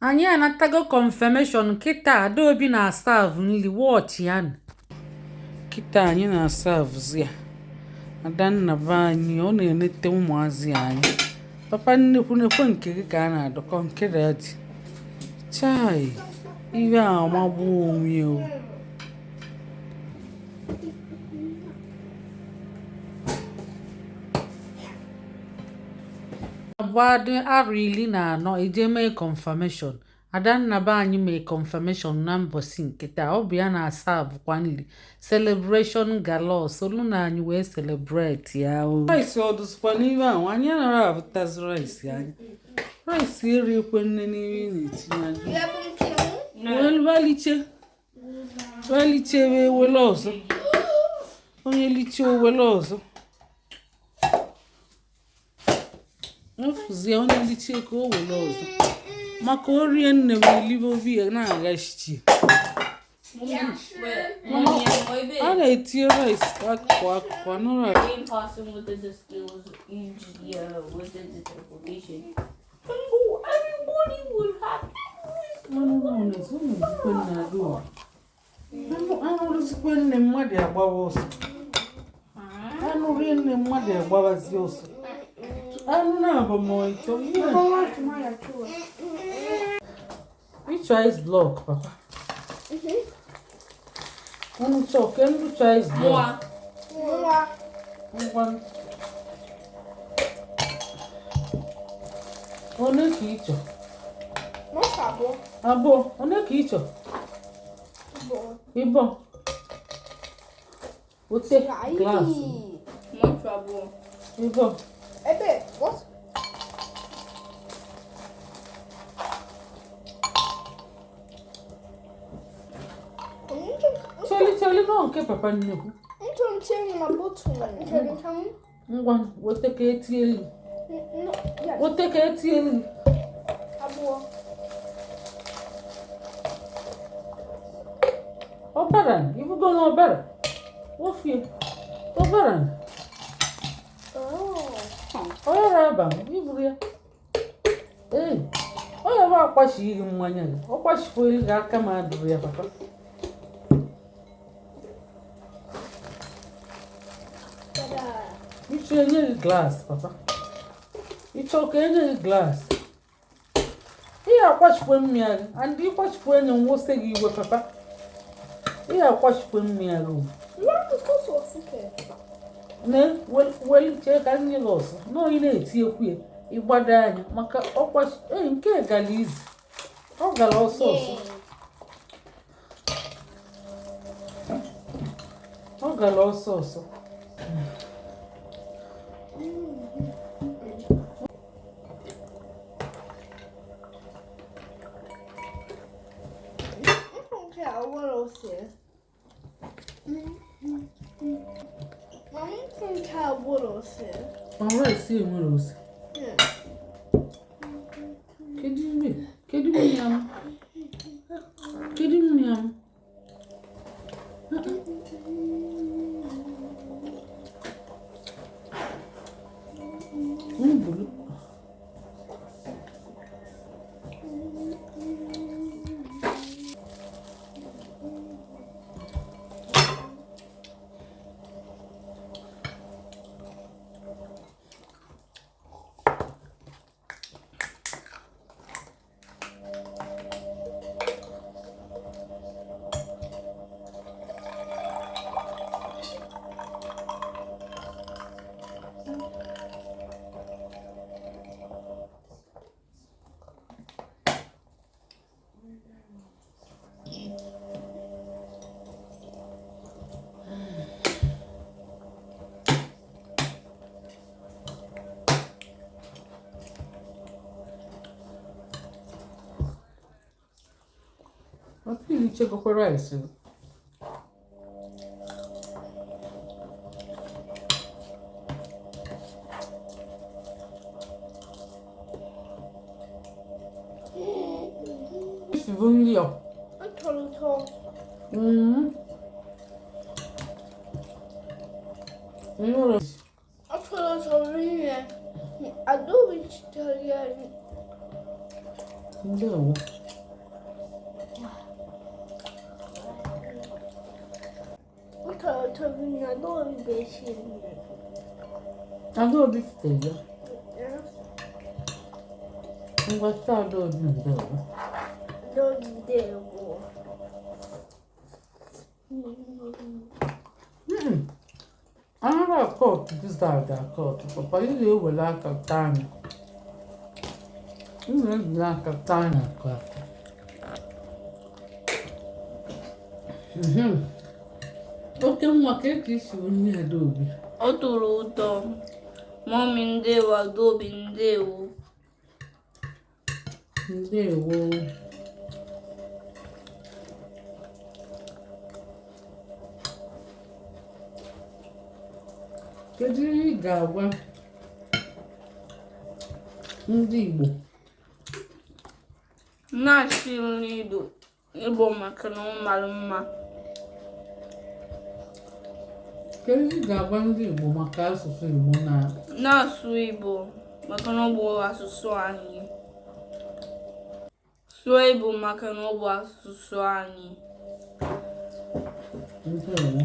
Anyị anatago confirmation kịta. Adaobi na-aserve nri, watch ya. Kịta anyị na-aservezi ya. Adanna be anyị, ọ na-enete ụmụazị anyị. Papa nnekwu, nekwe nke gị ka a na-adọkọ nke daddy. Chai, ihe a amagbuo onwe ya o. Agbadị arọ 14 eje mee confirmation. Adanna be anyị mee confirmation na mbọsị nke taa. Ọ bụ ya na-aservekwa nri, celebration galore, solu na anyị wee celebrate ya o. Rice ọ dụzikwa n'ihe ahụ? Anyị anaghị abụtazi rice anyị. Rice eri ekwe nne n'ihe ị na-etinye anyị. Wee waliche wee wele ọzọ. Onye liche, owele ọzọ. Efuzie onye liche ka o wele ọzọ, maka o rie nne m elibe obi ya na-aghachichi. A na-etinye rice akụkụ akụkụ anụrụ. Impossible with the skills with the teleportation. Everybody would have. Anụrụzikwe nne, mmadụ agbawa ọsọ. Anụ rie nne, mmadụ agbawazi ọsọ. Anụ na-abụ ma ịtọ ihe. Ịchọ ice block, papa? Unu chọọ ke ndị chọọ ice block? Ngwa, one ka ị chọ? Abụọ. One ka ị chọ? Ịbọ ote glass. More trouble. Ịbọ. Ebe, what? Cheli, cheli, nọ nke papa nnukwu. Nchọ na bottle. Ngwa, weta ka etielu. No, yes. Weta ka etielu. Abụọ. Ọbara ibugo na ọbara wofie ọbara. Oh. Ọyara aba m iburu ya. Ee, ọ ya bụ akwachi gị mmanya gị, ọ kwachikwelu gị aka ma adụrụ ya, papa. Dada. Ịchọ enye gị glass, papa? Ịchọ ka enye gị glass? Ihe akwachikwe mmiri gị and ịkwachikwe enye nwose gị iwe, papa. Ihe akwachikwe mmiri gị o. You want to go to Ofuke? Na weliche ka nye gị ọzọ na onye na-eti ekwu ya ịgbado anya maka ọkwachi. Ee, nke gara izu, ọ gara ọsọ ọsọ, ọ gara ọsọ ọsọ. Okay, I want to see. Mom think I want to see. Ma rice enwere ose? Yeah. Kedu ime? Kedu mmiri m? Kedu mmiri m? Mbulu. Papa, ilichegokwa rice? Isi bụ nri ọ. Ọ tọrọ ụtọ. Nwere. Ọ tọrọ ụtọ rinne. Adaobi chitere ya. Ndewo. Adaobi sitere ya. Ngwa, sị Adaobi ndewo. Ndewo. Anaghị akọtụ gizzard akọtụ, papa. Ị ga-ewere aka taa anyị. Ị ga-ejiri aka taa anyị akọ aka. Oke nwa, ka eke isi onye Adaobi. Ọ tọrọ ụtọ. Mummy, ndewo. Adaobi, ndewo. Ndewo. Kedu ihe ị ga-agwa ndị Igbo? Na-asị nri Igbo maka na ọ mara mma. Kedu ihe ị ga-agwa ndị Igbo maka asụsụ Igbo na Na-asụ Igbo maka na ọ bụ asụsụ anyị. Sụọ Igbo maka na ọ bụ asụsụ anyị. Ndewo.